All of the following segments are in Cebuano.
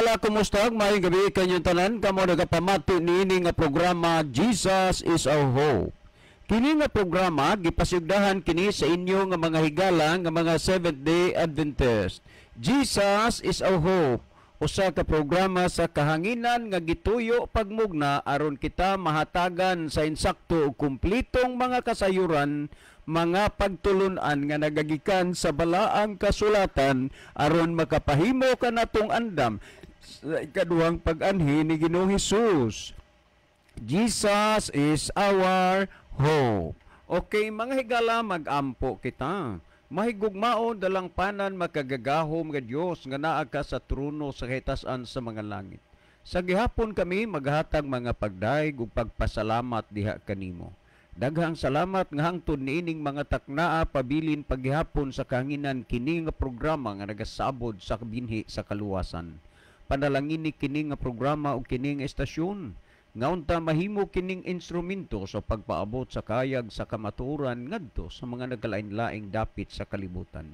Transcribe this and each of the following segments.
Higala, kumusta? Maayong gabi kanyong tanan kamo nagapamati niini nga programa, Jesus is Our Hope. Kini nga programa gipasigdahan kini sa inyo nga mga higala nga mga Seventh Day Adventist. Jesus is Our Hope, usa ka programa sa kahanginan nga gituyo pagmugna aron kita mahatagan sa insakto ug kumplitong mga kasayuran, mga pagtulun-an nga nagagikan sa Balaang Kasulatan aron makapahimo kanatong andam sa ikaduhang pag-anhi ni Ginoong Hesus. Jesus is our hope. Okay, mga higala, mag-ampo kita. Mahigugmaon, dalangpanan, makagagahom nga Dios nga naa ka sa trono sa kahitasan sa mga langit. Sa gihapon kami maghatag mga pagdayeg ug pagpasalamat diha kanimo. Daghang salamat nga hangtod niining mga taknaa pabilin paghihapon sa kahanginan kini nga programa nga nagasabod sa binhi sa kaluwasan. Panalangini kini nga programa ug kini nga estasyon nga unta mahimo kining instrumento sa pagpaabot sa kayag sa kamatuoran ngadto sa mga nagkalain-laing dapit sa kalibutan.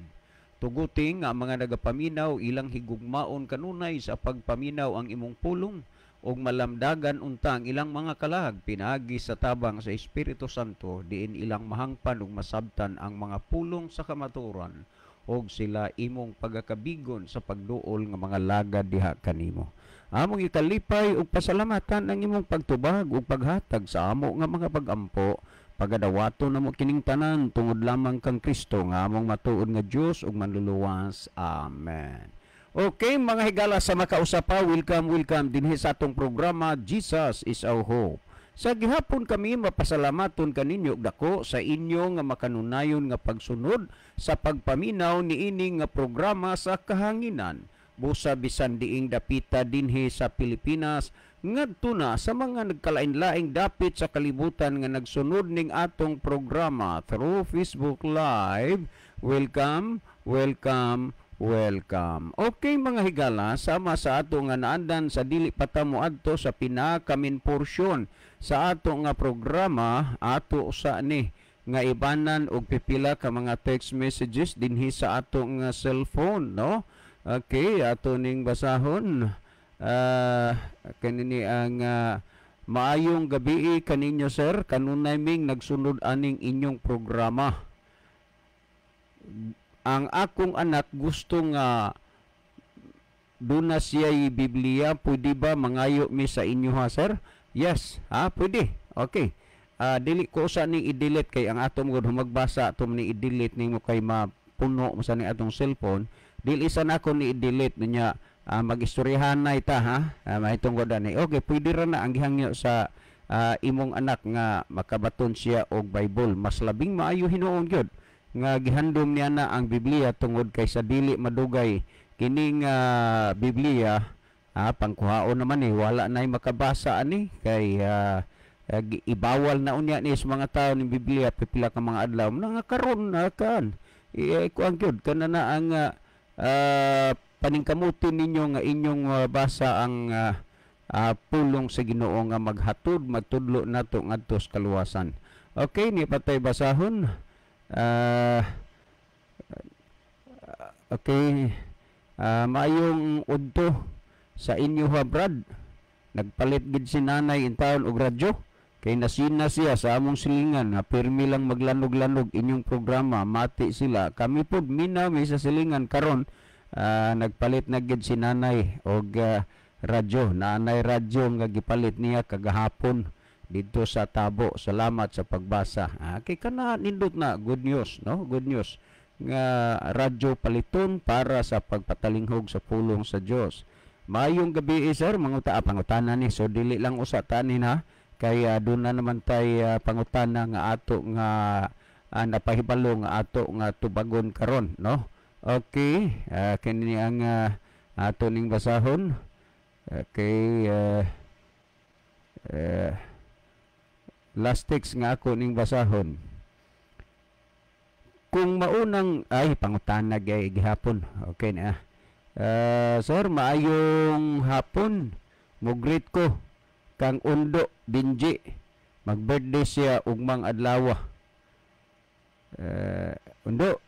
Tuguti nga ang mga nagapaminaw ilang higugmaon kanunay sa pagpaminaw ang imong pulong ug malamdagan unta ang ilang mga kalag pinaagi sa tabang sa Espiritu Santo, diin ilang mahangpan ug masabtan ang mga pulong sa kamatuoran ug sila imong pagakabigon sa pagduol nga mga lagad diha kanimo. Among ikalipay ug pasalamatan ang imong pagtubag ug paghatag sa amo nga mga pagampo. Pagadawaton namo kining tanan tungod lamang kang Kristo nga among matuod nga Dios ug manluluwas. Amen. Okay, mga higala, sa makausa pa, welcome, welcome dinhi sa atong programa, Jesus is Our Hope. Sa gihapon kami mapasalamaton kaninyo og dako sa inyo nga makanunayon nga pagsunod sa pagpaminaw niini nga programa sa kahanginan, busa bisan diing dapita dinhi sa Pilipinas ngadto na sa mga nagkalain-laing dapit sa kalibutan nga nagsunod ning atong programa through Facebook Live. Welcome, welcome, welcome. Okay, mga higala, sama sa ato nga naandan, sa dili pa ta moadto sa pinaka-main portion sa ato nga programa, ato sa ni nga ibanan og pipila ka mga text messages dinhi sa ato nga cellphone, no? Okay, ato ning basahon. Kanini ang "Maayong gabi kaninyo, sir, kanunay ming nagsunod aning inyong programa. Ang akong anak gusto nga duna siya Biblia, pwede ba mangayo mi sa inyo ha, sir?" Yes, ha, pwede. Okay. Dili ko usa ning i-delete kay ang ato mo magbasa ato ni i-delete nimo kay mapuno mo sa ni atong cellphone. Dili sa nako ni i-delete niya, magistoryahan na ita ha, mahitungod ani. Okay, pwede ra na ang gihangyo sa imong anak nga makabaton siya og Bible. Mas labing maayo hinuon gyud nga gihandom niya na ang Biblia tungod kay sa dili madugay kining Biblia, pangkuhaon naman eh, wala na'y makabasa ani kay ibawal na unya ni sa mga tao ning Biblia pipila ka mga adlaw na nga karon na kan kuan gyud kana na ang paningkamutin ninyo nga inyong basa ang pulong sa Ginoo nga maghatod, magtudlo nato ngadto sa kaluwasan. Okay, ni patay basahon. Okay. "Maayong udto sa inyo ha, Brad. Nagpalit gid si nanay intawon og radyo kay nasina siya sa among silingan nga pirmi lang maglanog-lanog inyong programa, mati sila. Kami pod minaw mi sa silingan karon nagpalit na gid si nanay og radyo. Naanay radyo nga gipalit niya kagahapon dito sa Tabo. Salamat sa pagbasa." Kay kana nindot na good news, no? Good news nga radyo paliton para sa pagpatalinghog sa pulong sa Dios. "Maayong gabi, sir, manguta pangutana ni." So dili lang usa tanin ha, kay doon na naman tay pangutana nga ato nga napahibalo nga ato nga tubagon karon, no? Okay, kini ang ato ning basahon. Okay, last text nga ako ning basahon. Kung maunang ay pangutana gay gihapon. Okay na. "Sir, maayong hapon. Mo-greet ko kang Undo Binji. Mag-birthday siya ugmang adlaw." Undo,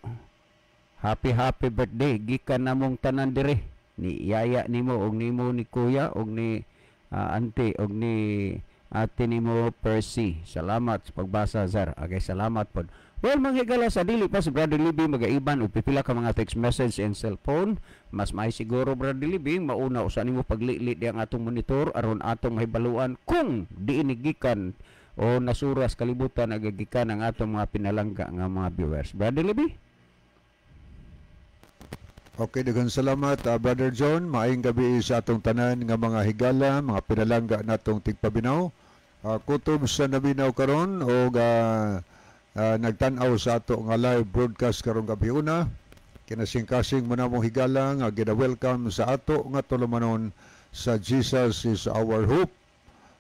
happy happy birthday gikan namong tanan dire. Ni yaya nimo og nimo ni kuya og ni auntie og ni ate nimo Percy. Salamat sa pagbasa, sir. Okay, salamat pod. Well, mga higala, sa dili pa si Brother Libby magaiban og pipila ka mga text message and cellphone, mas may siguro, Brother Libby, mauna usa nimo paglili di ang atong monitor aron atong mahibaluan kung diin gikan o nasuras kalibutan nagagikan ang atong mga pinalangga nga mga viewers. Brother Libby? Okay, daghang salamat, Brother John. Maayong gabi sa atong tanan nga mga higala, mga pinalangga natong tigpaminaw. Kutob sa naminaw karon og nagtan-aw sa ato nga live broadcast karong gabi una. Kinasing-kasing mo na mong higala nga gina-welcome sa ato nga tulumanon sa Jesus is Our Hope.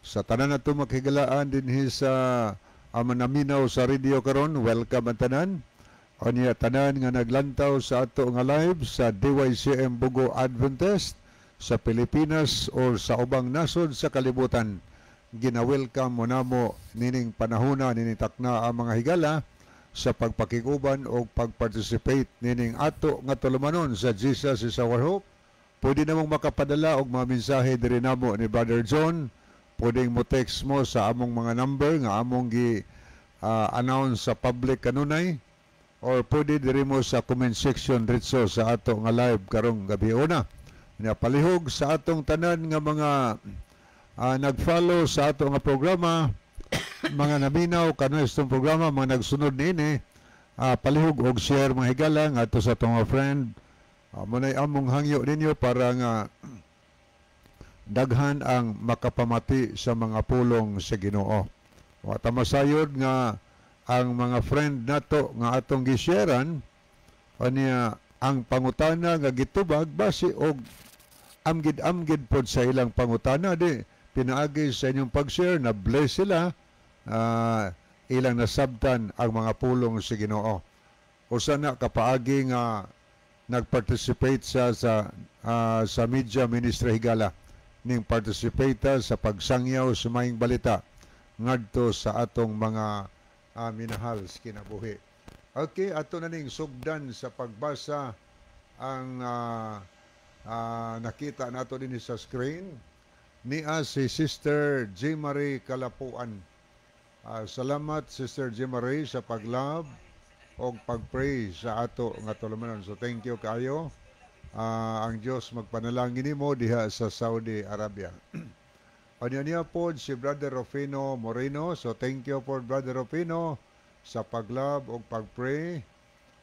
Sa tanan nato makhigalaan dinhi sa naminaw sa radio karon, welcome ang tanan. Unya tanan nga naglantaw sa ato nga live sa DYCM Bogo Adventist sa Pilipinas or sa ubang nasod sa kalibutan. Gina-welcome mo namo nining panahona, nining takna ang mga higala sa pagpakikuban o pagparticipate nining ato nga tulumanon sa Jesus is Our Hope. Pwede namong makapadala og mga mensahe diri namo ni Brother John. Pwede mo text mo sa among mga number nga among gi announce sa public kanunay or pwede diri mo sa comment section ritso sa ato nga live karong gabi una. Nya palihog sa atong tanan nga mga nag-follow sa ato nga programa, mga naminaw kanunay sa itong programa, mga nagsunod niini, palihog og share, mga higala, ngadto sa atong mga friend. Muna'y among hangyo ninyo para nga daghan ang makapamati sa mga pulong sa Ginoo. Wa ta masayod nga ang mga friend nato nga atong gisharean aniya ang pangutana nga gitubag base og amgid-amgid pod sa ilang pangutana di pinaagi sa inyong pag-share na bless sila, ilang nasabtan ang mga pulong sa Ginoo. Usa na kapaagi nga nagparticipate sa media ministry, higala, ning participate sa pagsangyaw sa maayong balita ngadto sa atong mga minahal sa kinabuhi. Okay, ato na ning sugdan sa pagbasa ang nakita nato din sa screen niya si Sister J. Marie Kalapuan. Salamat, Sister J. Marie, sa pag-love o pag-pray sa ato nga tulumanon. So thank you kayo. Ang Diyos magpanalangin nimo diha sa Saudi Arabia. Unya niya po si Brother Rufino Moreno. So thank you for Brother Rufino sa pag-love o pag-pray.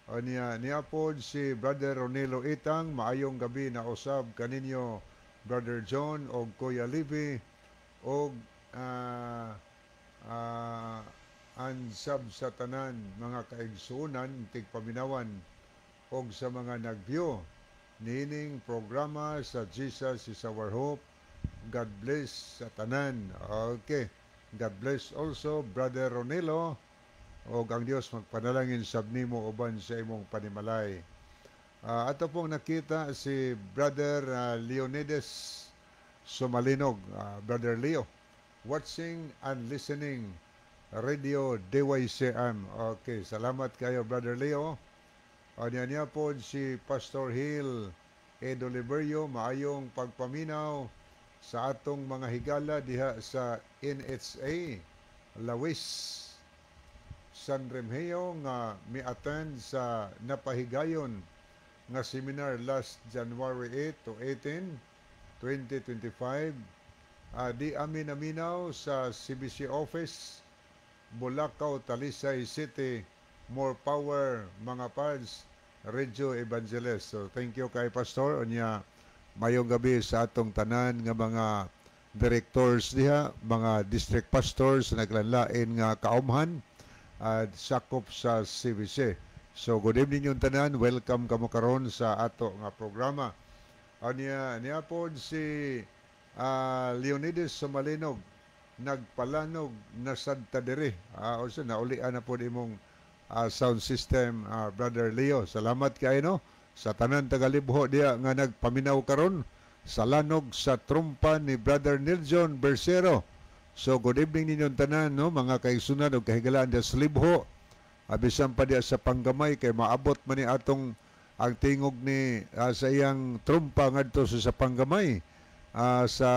Unya niya po si Brother Ronelo Itang. Maayong gabi na usab kaninyo, Brother John o Kuya Libby o ansab sa tanan mga kaigsunan tigpaminawan og sa mga nag-view niining programa sa Jesus is Our Hope. God bless sa tanan. Okay. God bless also, Brother Ronelo, og ang Dios magpanalangin sab nimo uban sa imong panimalay. Ato pong nakita si Brother Leonidas Sumalinog, Brother Leo, watching and listening Radio DYCM. Okay, salamat kayo, Brother Leo. Unya niya po si Pastor Hill Edo Liberio, maayong pagpaminaw sa atong mga higala diha sa NHA Lawis San Remigio nga mi-attend sa napahigayon nga seminar last January 8 to 18, 2025. Di amin naminaw sa CBC office, Bulacau, Talisay City. More power, mga pads, Radio Evangelist. So thank you kay Pastor. Unya mayong gabi sa atong tanan nga mga directors diha, mga district pastors sa naglanlain nga kaumhan at sakop sa CBC. So good evening yung tanan, welcome kamo karon sa ato nga programa. Unya niya pod si Leonidas Sumalinog, nagpalanog na sad ta diri. Also naulian na pod imong sound system, Brother Leo. Salamat kay no sa tanan tagalibho diha nga nagpaminaw karon sa lanog sa trumpa ni Brother Niljon Bersero. So good evening ninyong tanan no, mga kaigsunan ug kahigalaan diha sa libho. Abisan pa diha sa panggamay kay maabot man ni atong Ang tingog ni sa iyang trumpa ngadto sa Panggamay sa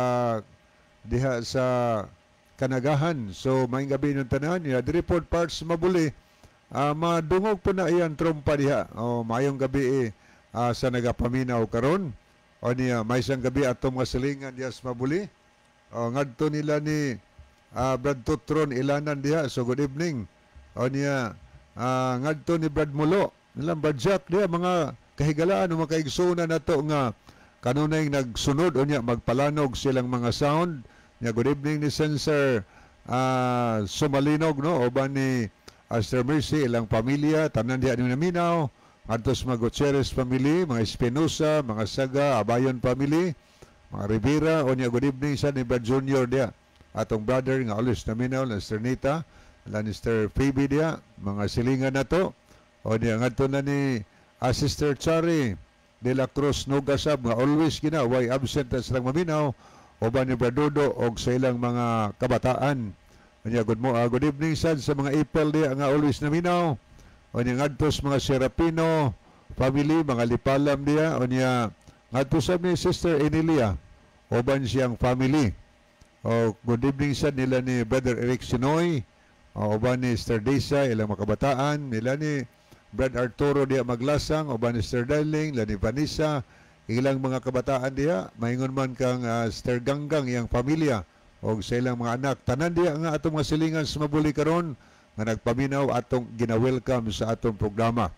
diha sa Kanagahan. So maayong gabi ng tanan ya diri pod parts Mabuli, madungog po na iyang trumpa diha. Oh, maayong gabi eh, sa nagapaminaw karon. O niya may isang gabi atong mga silingan diha sa Mabuli. O, ngadto nila ni Brad Tutron Ilanan diha. So good evening. O niya ngadto ni Brad Mulo. Nilang Brad Jack diha, mga kahigalaan o mga kaigsunan nato nga kanunay nagsunod unya magpalanog silang mga sound. Nya good evening ni Sensor Sumalinog, no, uban ni Sister Mercy, ilang pamilya tanan diha ni naminaw, ngadto sa mga Gutierrez family, mga Espinosa, mga Saga Abayon family, mga Rivera. Unya good evening sa ni Brad Junior diha, atong brother nga always naminaw, na Sister Nita, la ni Sister Phoebe diha, mga silingan nato. O niya ngadto na ni Sister Chari de la Cruz Nugasab nga always gina way absent sa silang maminaw, uban ni Bradudo og sa ilang mga kabataan. Unya good evening sad sa mga April diha nga always naminaw. Unya ngadto sa mga Serapino family, mga Lipalam diha. Unya ngadto sa ni Sister Emilia uban siyang family. O good evening sad nila ni Brother Eric Sinoy o uban ni Sister Disa, ilang mga kabataan, nila ni Brad Arturo diha Maglasang, uban ni Sister Darling, nila ni Vanessa, ilang mga kabataan diha, maingon man kang Sister Ganggang, iyang pamilya og sa ilang mga anak, tanan diha nga atong mga silingan sa Mabuli karon nga nagpaminaw, atong gina-welcome sa atong programa.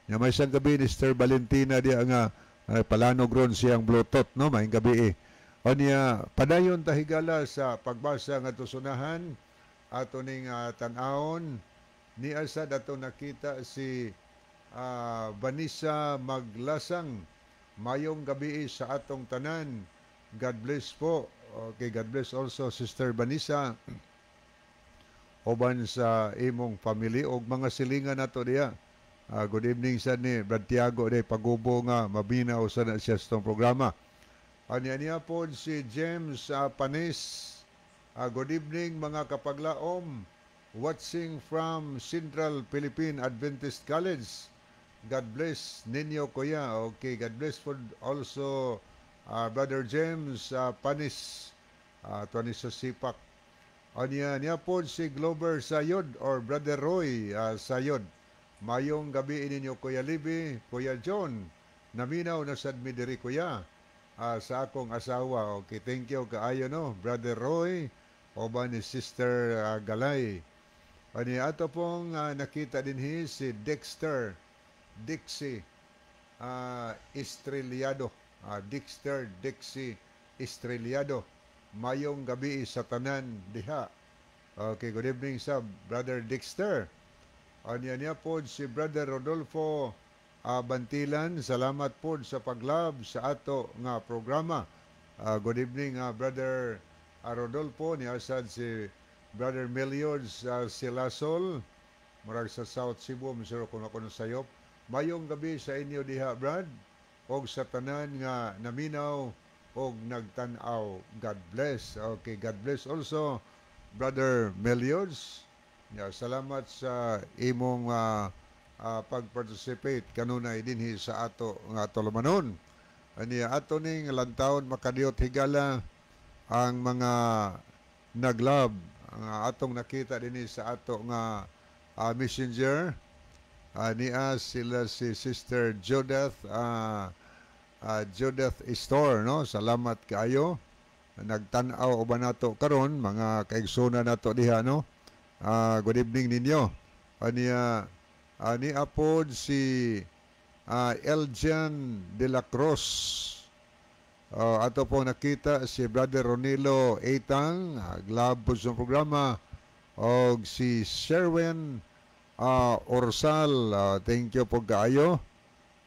Nya may isang gabi ni Sister Valentina diha nga nagpalanog ron siyang Bluetooth, no, maayong gabi eh. O niya padayon ta, higala, sa pagbasa nga sunahan ato ning tan-awon ni asad ato nakita si Vanessa Maglasang. Mayong gabi sa atong tanan. God bless po. Okay, God bless also, Sister Vanessa, uban sa imong family og mga silingan nato diha. Good evening sa ni Brad Tiago de Pagubo nga mabinaw sa na siya sa itong programa. Anya niya po si James Panis. Good evening, mga kapaglaom. Watching from Central Philippine Adventist College. God bless ninyo, kuya. Okay, God bless for also Brother James Panis. Tuan sa Sipak. Anya niya po si Glover Sayod or Brother Roy Sayod. Mayong gabi ninyo, Kuya Libby, Kuya John. Naminaw na sad mi diri, kuya, sa akong asawa. Okay, thank you kaayo, no, Brother Roy uban ni Sister Galay. Ani ato pong nakita dinhi si Dexter Dixie Estrellado. Dexter Dixie Estrellado. Mayong gabi sa tanan diha. Okay, good evening sa Brother Dexter. Anya niya po si Brother Rodolfo Bantilan. Salamat po sa paglove sa ato nga programa. Good evening, Brother Rodolfo. Niya sad si Brother Meliod Silasol. Murag sa South Cebu, Mr. kung ako sayop. Mayong gabi sa inyo diha, Brad. Og sa tanan nga naminaw og nagtan-aw. God bless. Okay, God bless also, Brother Meliods. Yeah, salamat sa imong pag-participate kanunay dinhi sa ato nga tulumanon. Aniya ato ning lantawon, makadiyot, higala, ang mga naglove ang atong nakita dinhi sa ato nga messenger. Niya sila si Sister Judith Judith Store, no, salamat kaayo, nagtan-aw uban nato karon, mga kaigsoona nato diha, no. Good evening ninyo. Aniya ani apod si Eljan de la Cruz. Ato po nakita si Brother Ronilo Etang, glad po sa programa, og si Sherwin Orsal, thank you po kaayo.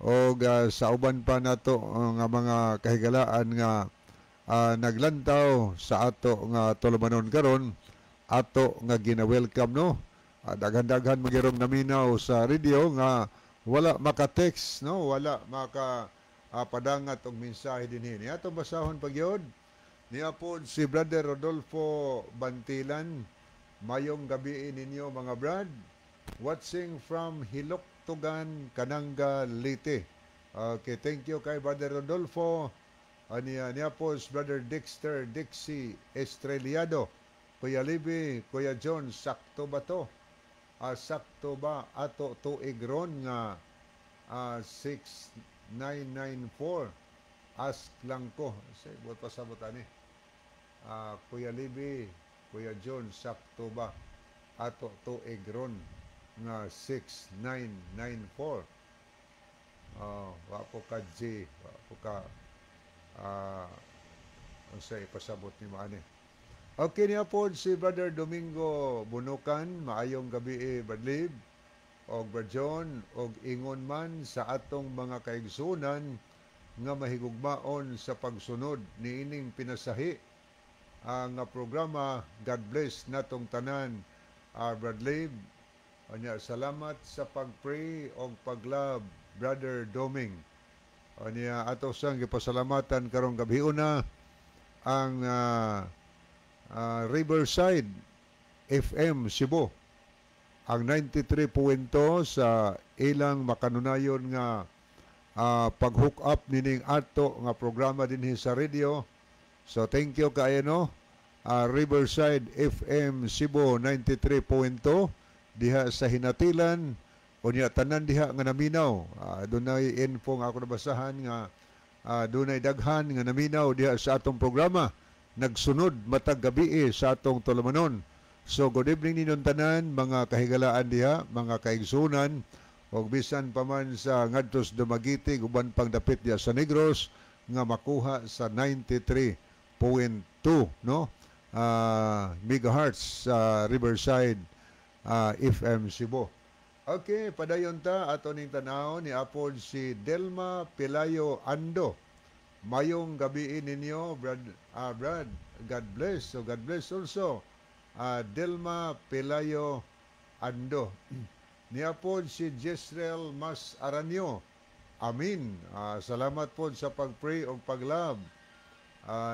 Og sa uban pa nato nga mga kahigalaan nga naglantaw sa ato nga tulumanon karon, ato nga gina-welcome, no. Daghan-daghan magirong naminaw sa radio nga wala maka-text, no, wala maka padangat og mensahe dinhi. Ni atong basahon pagyod. Niya po si Brother Rodolfo Bantilan. Mayong gabi ninyo, mga brad. Watching from Hiloktugan, Kananga, Leyte. Okay, thank you kay Brother Rodolfo. Aniya niya po si Brother Dexter Dixie Estrellado. Kuya Libby, Kuya John, sakto ba to? Sakto ba ato tuig ron nga 6994? Ask lang ko. Say, buot pasabot ani. Kuya Libby, Kuya John, sakto ba ato tuig ron nga 6994? Oh, wa ko ka G, wa ko ka unsay ipasabot ni maani. Okay, niya po si Brother Domingo Bunukan, maayong gabi eh, Brad Lib, og Brad John, og ingon man sa atong mga kaigsunan nga mahigugmaon sa pagsunod niining pinasahi ang nga programa. God bless natong tanan, Brad Lib. Anya, salamat sa pag-pray og pag-love, Brother Doming. Anya, ato sang gipasalamatan karong gabi una ang Riverside FM Cebu, ang 93.2, sa ilang makanunayon nga pag-hook up nining ato nga programa dinhi sa radio. So thank you kaayo, no? Riverside FM Cebu 93.2 diha sa Hinatilan, unya tanan diha nga naminaw. Dunay info nga ako nabasahan nga dunay daghan nga naminaw diha sa atong programa, nagsunod matag gabi sa atong tulumanon. So good evening ninyong tanan, mga kahigalaan diha, mga kaigsunan, og bisan pa man sa ngadtos Dumaguete, uban pang dapit diha sa Negros nga makuha sa 93.2, no, megahertz sa Riverside FM Cebu. Okay, padayon ta ato ning tan-awon ni apod si Delma Pelayo Ando. Mayong gabi ninyo, Brad, Brad. God bless. So God bless also. Delma Pelayo Ando. Niapod si Jezreel Mas Aranyo. Amin. Salamat po sa pag-pray o pag-love.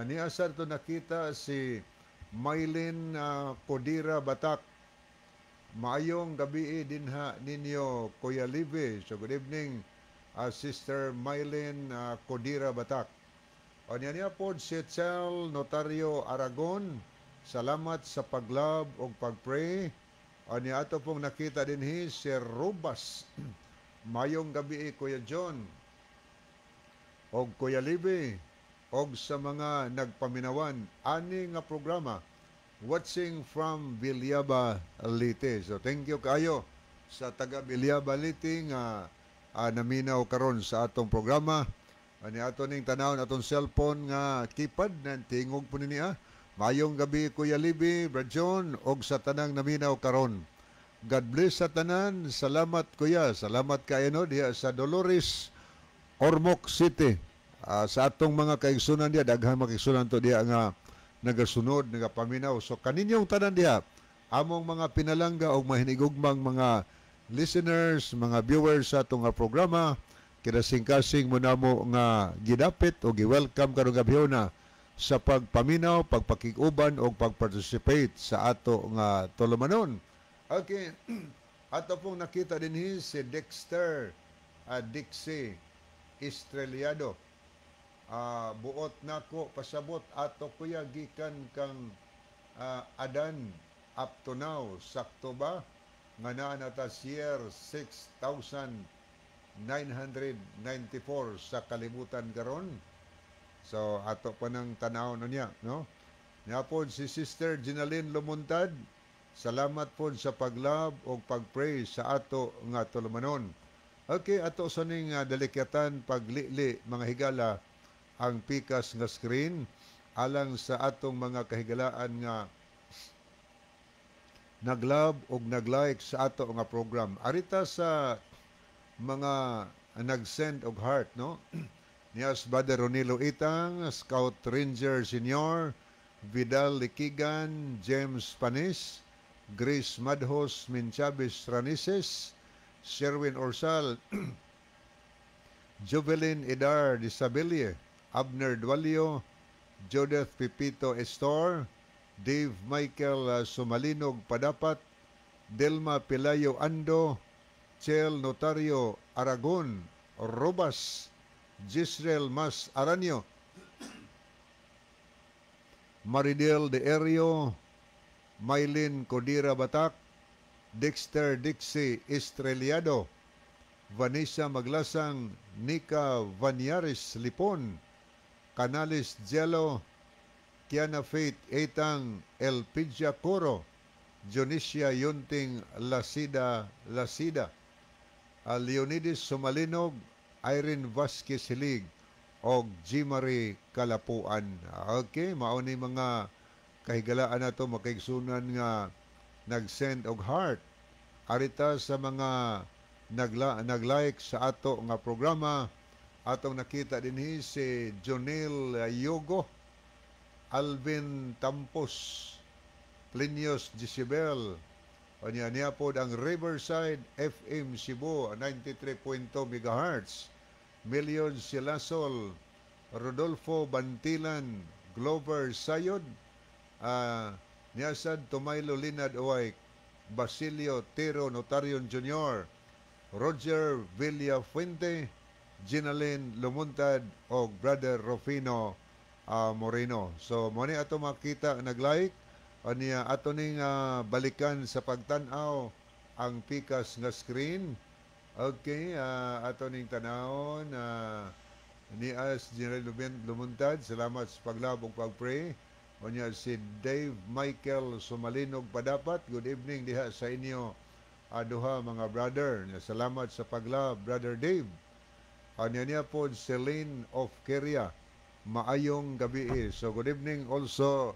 Niasa to nakita si Mylene Codira Batak. Maayong gabi dinha ninyo, Kuya Live. So good evening, Sister Mylene Codira Batak. O niya niya po si Chel Notario Aragon. Salamat sa pag-love o pag-pray. O niya ato pong nakita dinhi si Rubas. Mayong gabi, Kuya John og Kuya Libe og sa mga nagpaminawan ani nga programa, watching from Villaba, Leyte. So thank you kayo sa taga Villaba, Leyte nga naminaw karon sa atong programa. Ani ato ning tanawon atong cellphone nga keypad na tingog po niya. Mayong gabi, Kuya Libi, Brad John og sa tanang naminaw karon. God bless sa tanan. Salamat, Kuya. Salamat kayo, no, diha sa Dolores, Ormoc City. Sa atong mga kaigsunan diha, daghang mga kaigsunan to diha nga nagasunod, nagapaminaw. So kaninyong tanan diha, among mga pinalangga og mahinigugmang mga listeners, mga viewers sa atong nga programa, kinasing-kasing mo namo nga gidapit o gi-welcome karong gabhiona sa pagpaminaw, pagpakig-uban o pagparticipate sa ato nga tulumanon. Okay. Ato pong nakita dinhi si Dexter Dixie Estrellado. Buot nako pasabot ato, kuya, gikan kang Adan up to now, sakto ba nga naa na ta year 6994 sa kalibutan karon? So ato pa nang tanaw niya, no? Niya po si Sister Ginaline Lumuntad. Salamat po sa pag-love o pag-pray sa ato nga tulumanon. Okay, ato sa ning dalikyatan paglili, mga higala, ang pikas nga screen alang sa atong mga kahigalaan nga nag-love og nag-like sa ato nga program. Arita sa mga nag-send og heart, no? Niyas Brother Ronilo Itang, Scout Ranger Senior, Vidal Likigan, James Panis, Grace Madhos Minchabes Ranises, Sherwin Orsal, Jovelyn Idar Disabilie, Abner Dualio, Jodeth Pipito Estor, Dave Michael Sumalinog Padapat, Delma Pelayo Ando, Chel Notario Aragon, Robas. Gisrel Mas Aranyo, Maridel De Erio, Mylene Codira Batak, Dexter Dixie Estrellado, Vanessa Maglasang, Nika Vanyaris Lipon, Canales Jello, Kiana Faith Etang, Elpidia Coro, Dionisia Yunting Lasida Lasida, Leonides Sumalinog, Irene Vasquez Hilig, og Jimary Kalapuan. Okay, mao ni mga kahigalaan nato, makaigsunan, nga nag-send og heart. Arita sa mga nag-like sa ato nga programa, atong nakita dinhi si Jonel Yogo, Alvin Tampos, Plinius Gisibel, unya niya pod ang Riverside FM Cebu 93.2 MHz, Million Silasol, Rodolfo Bantilan, Glover Sayod, niyasad Tumaylo Linad Uway, Basilio Tero Notarion Jr., Roger Villafuente, Ginalyn Lumuntad o Brother Rufino Moreno. So mo ni ato makita nag-like. Ania ato ning balikan sa pagtan-aw ang pikas nga screen. Okay, ato ning tanawon ni as General Lumuntad, salamat sa paglabog, pag-pray. Unya si Dave Michael Sumalinog Padapat, good evening diha sa inyo duha mga brother. Salamat sa paglab, Brother Dave. Anya niya po Celine of Keria, maayong gabi. So good evening also,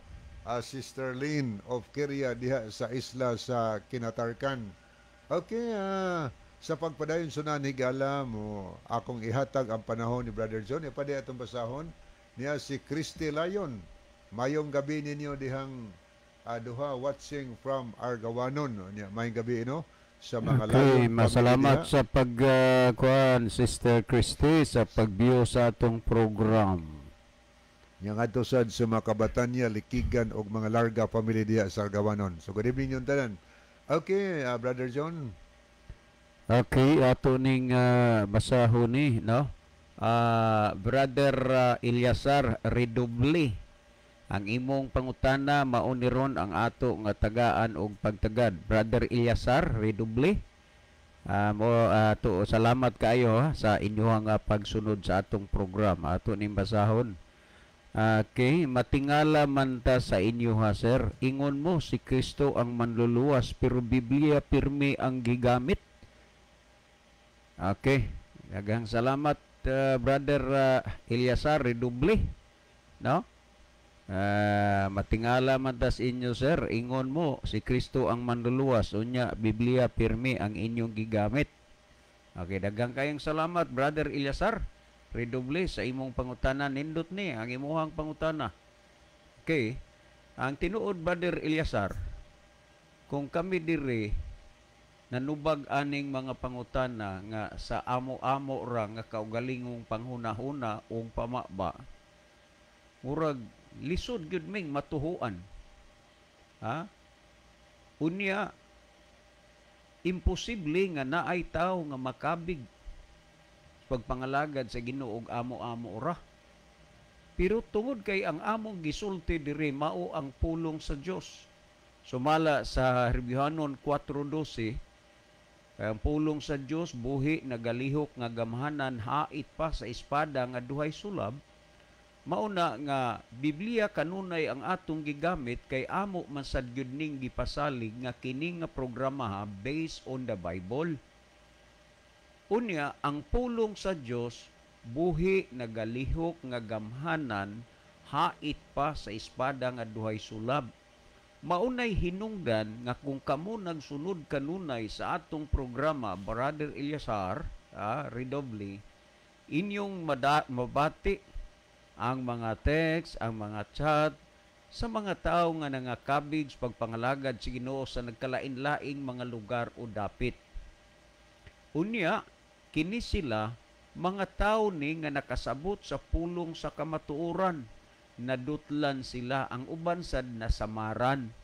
Sister Lynn of Keria diha sa isla sa Kinatarkan. Okay, sa pagpadayon sunan, higala mo akong ihatag ang panahon ni Brother John. Ipadi atong basahon niya si Christy Lyon. Mayong gabi ninyo dihang duha, watching from Argawanon. Niya, mayong gabi, no, sa mga Okay, Lion family masalamat diha. Sa pag kuan, Sister Christy, sa pag-view sa atong program. Nya ngadto sad sa mga Kabatanya, Likigan og mga Larga family diha sa Argawanon. So good evening yung tanan. Okay, Brother John. Okay, ato ning basahon ni, no? Brother Ilyasar Redubli. Ang imong pangutana, mao ni ron ang ato nga tagaan og pagtagad. Brother Ilyasar Redubli. Mo to salamat kaayo ha, sa inyong pagsunod sa atong program. Ato ning basahon. Okay, matingala man ta sa inyo ha, sir. Ingon mo si Kristo ang manluluwas pero Biblia pirmi ang gigamit. Okay. Daghang salamat, Brother Eliasar Redubli. No? Matingala man ta sa inyo, sir. Ingon mo si Kristo ang manluluwas unya Biblia pirmi ang inyong gigamit. Okay, daghang kayong salamat, Brother Eliasar Redoble, sa imong pangutana. Nindot ni ang imuhang pangutana. Okay. Ang tinuod, Brother Eliasar, kung kami diri nanubag aning mga pangutana nga sa amo-amo ra nga kaugalingong panghuna-huna ug pamaba, murag lisod gyud ming matuhuan. Ha? Unya imposible nga naay tawo nga makabig pagpangalagad sa Ginoo og amo-amo ra. Pero tungod kay ang among gisulti diri mao ang pulong sa Dios. Sumala sa Hebreohanon 4:12, ang pulong sa Dios buhi, nagalihok nga gamhanan, hait pa sa espada nga duhay sulab. Mao na nga Biblia kanunay ang atong gigamit kay amo man sad gyud ning gipasalig nga kini nga programa ha, based on the Bible. Unya ang pulong sa Dios buhi, nagalihok nga gamhanan, hait pa sa espada nga duhay sulab. Maunay hinungdan nga kung kamo nagsunod kanunay sa atong programa, Brother Eliasar Redobli, inyong mabati ang mga text, ang mga chat sa mga tao nga nangakabig sa pagpangalagad sa Ginoo sa nagkalain-laing mga lugar o dapit. Unya, kini sila mga tao ni nga nakasabot sa pulong sa kamatuoran. Nadutlan sila, ang uban sad nasamaran.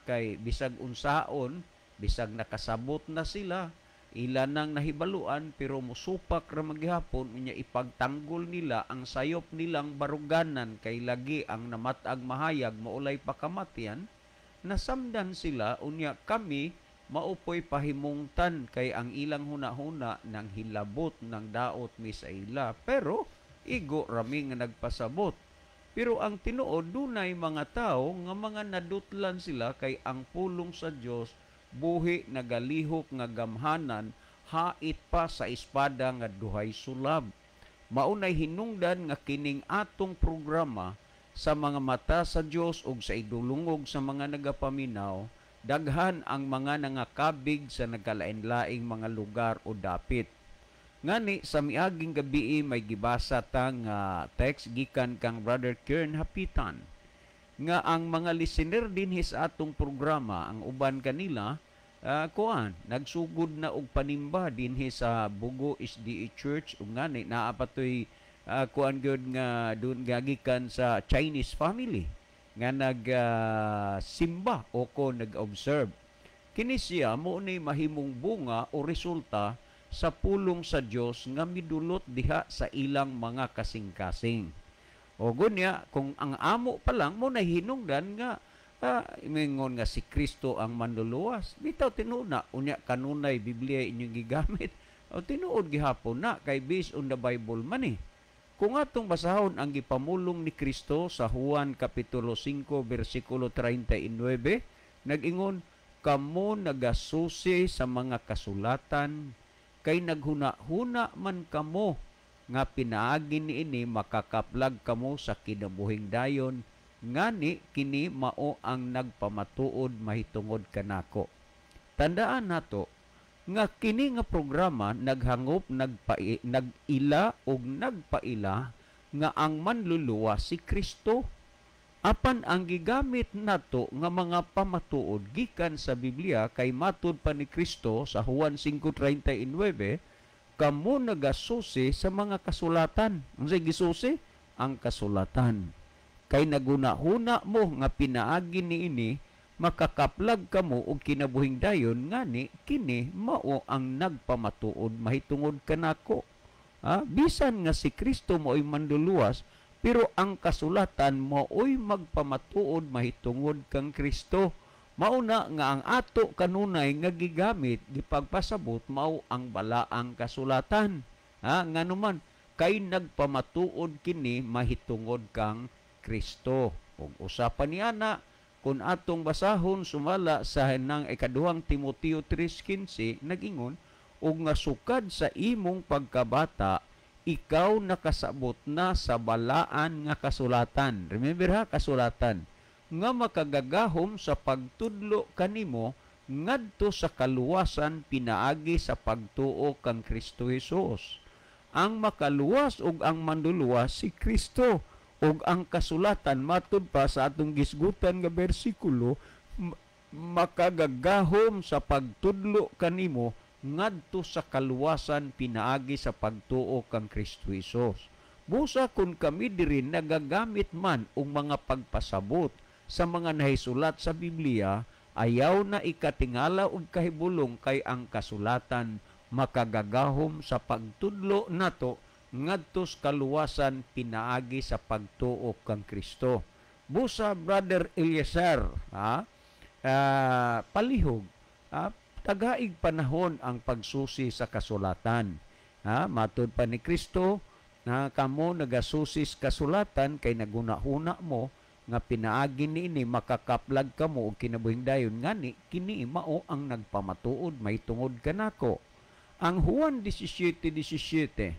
Kay bisag unsaon, bisag nakasabot na sila, Ila nang nahibaluan pero musupak ra magihapon, unya ipagtanggol nila ang sayop nilang baruganan kay lagi ang namatag mahayag maulay pakamatian. Nasamdan sila, unya kami maupoy pahimungtan kay ang ilang hunahuna nang hilabot ng daot mi sa ila, pero igo rami nga nagpasabot. Pero ang tinuod, dunay mga tao nga mga nadutlan sila kay ang pulong sa Dios buhi, nagalihok nga gamhanan, hait pa sa espada nga duhay sulab. Maunay hinungdan nga kining atong programa sa mga mata sa Dios ug sa idulungog sa mga nagapaminaw, daghan ang mga nangakabig sa nagkalain-laing mga lugar o dapit. Ngani sa miaging gabii may gibasa ta nga text gikan kang Brother Kern Hapitan nga ang mga listener dinhi sa atong programa, ang uban kanila kuan nagsugod na og panimba dinhi sa Bugo SDA Church, ug ngani naa pa toy kuan gyud nga dun gagikan sa Chinese family nga nag simba o ko nag-observe. Kini siya mo ni mahimong bunga o resulta sa pulong sa Dios nga midulot diha sa ilang mga kasing-kasing. O gunya, kung ang amo pa lang mo nahinungdan nga mingon nga si Kristo ang manluluwas, bitaw tinuod na, unya kanunay Biblia inyong gigamit. O tinuod gihapon na kay based on the Bible man eh. Kung atong basahon ang gipamulong ni Kristo sa Juan Kapitulo 5 versikulo 39, nag-ingon, "Kamo nagasusi sa mga kasulatan kay naghuna-huna man kamo nga pinaagi niini makakaplag kamo sa kinabuhing dayon, ngani kini mao ang nagpamatuod mahitungod kanako." Tandaan nato nga kini nga programa naghangop, nag-ila og nagpaila nga ang manluluwas si Kristo. Apan ang gigamit nato nga mga pamatuod gikan sa Biblia kay matud pa ni Kristo sa Juan 5:39, "Kamo nagasusi sa mga kasulatan." Unsay gisusi? Ang kasulatan. "Kay naguna-huna mo nga pinaagi niini makakaplag kamo og kinabuhing dayon, ngani kini mao ang nagpamatuod mahitungod kanako." Bisan nga si Kristo mao'y manluluwas, pero ang kasulatan mao'y magpamatuod mahitungod kang Kristo. Mauna nga ang ato kanunay nga gigamit gipagpasabot mao ang balaang kasulatan. Nganuman kay nagpamatuod kini mahitungod kang Kristo. Ug usa pa niana, kung atong basahon sumala sa nang ikaduhang Timoteo 3:15, nagingon, "Ug nga sukad sa imong pagkabata ikaw nakasabot na sa balaan nga kasulatan." Remember ha, kasulatan nga makagagahom sa pagtudlo kanimo ngadto sa kaluwasan pinaagi sa pagtuo kang Kristo Hesus. Ang makaluwas ug ang manluluwas si Kristo, ug ang kasulatan matud pa sa atong gisgutan nga bersikulo makagagahom sa pagtudlo kanimo ngadto sa kaluwasan pinaagi sa pagtuo kang Kristo Hesus. Busa kun kami diri nagagamit man og mga pagpasabot sa mga nahisulat sa Biblia, ayaw na ikatingala og kahibulong kay ang kasulatan makagagahom sa pagtudlo nato ngadto sa kaluwasan pinaagi sa pagtuo kang Kristo. Busa Brother Eliezer, palihog, tagaig panahon ang pagsusi sa kasulatan. Matud pa ni Kristo na kamo nagasusi sa kasulatan kay nagunahuna mo nga pinaagi niini makakaplag kamo og kinabuhing dayon, ngani kini mao ang nagpamatuod mahitungod kanako. Ang Juan 17:17,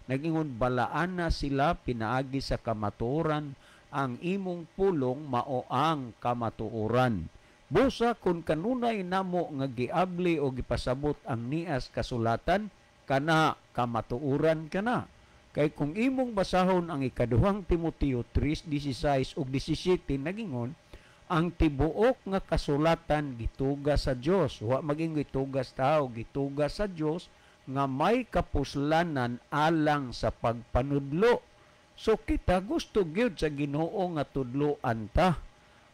nagingon, "Balaan na sila pinaagi sa kamatuoran, ang imong pulong mao ang kamatuoran." Busa kung kanunay namo nga giabli o gipasabot ang nias kasulatan, kana kamatuoran kana. Kay kung imong basahon ang ikaduhang Timoteo 3:16 ug 17, nagingon, ang tibuok nga kasulatan gituga sa Dios, wa maging gituga sa tao, gituga sa Dios nga may kapuslanan alang sa pagpanudlo. So kita gusto gyud sa Ginoo nga tudloan ta.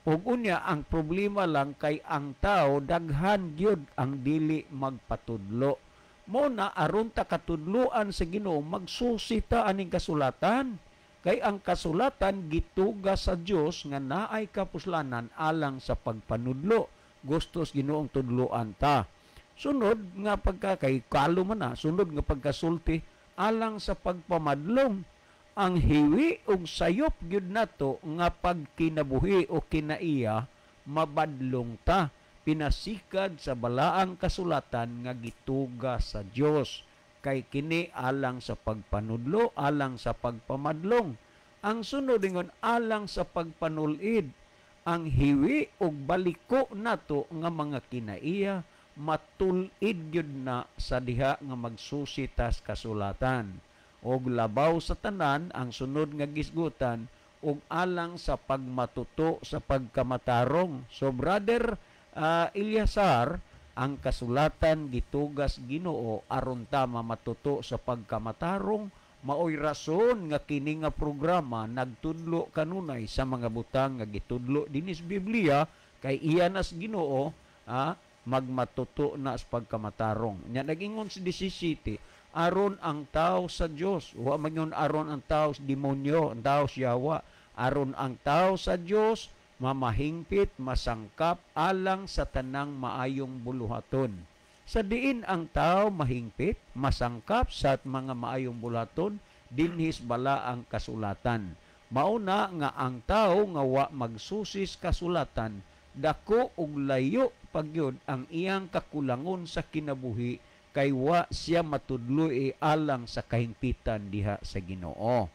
Ug unya ang problema lang kay ang tao daghan gyud ang dili magpatudlo. Mo na aron ta katudloan sa Ginoo, magsusi ta aning kasulatan. Kay ang kasulatan gituga sa Dios nga naay kapuslanan alang sa pagpanudlo. Gustos Ginoong tudloan ta. Sunod nga pagka kay kalo man na, sunod nga pagkasulti alang sa pagpamadlong. Ang hiwi ug sayop gyud nato nga pagkinabuhi o kinaiya mabadlong ta, pinasikad sa balaang kasulatan nga gituga sa Dios. Kay kini alang sa pagpanudlo, alang sa pagpamadlong. Ang sunod ingon alang sa pagpanulid. Ang hiwi ug baliko nato nga mga kinaiya matul-id gyud na sa diha nga magsusi tas kasulatan. Og labaw sa tanan ang sunod nga gisgutan og alang sa pagmatuto sa pagkamatarong. So Brother Eliasar, ang kasulatan gitugas Ginoo aron ta mamatuto sa pagkamatarong. Maoy rason nga kini nga programa nagtudlo kanunay sa mga butang nga gitudlo dinis Biblia, kay iya nas Ginoo magmatuto na sa pagkamatarong. Nya nag-ingon si 17, aron ang tao sa Dios, wa man aron ang tao sa demonyo, ang tao sa yawa, aron ang tao sa Dios mamahingpit, masangkap alang sa tanang maayong buluhaton. Sa diin ang tao mahingpit, masangkap sa mga maayong buluhaton, dinhis bala ang kasulatan. Mauna nga ang tao nga wa magsusis kasulatan, dako og layo pagyud ang iyang kakulangon sa kinabuhi, kay wa siya matudloi alang sa kahingpitan diha sa Ginoo.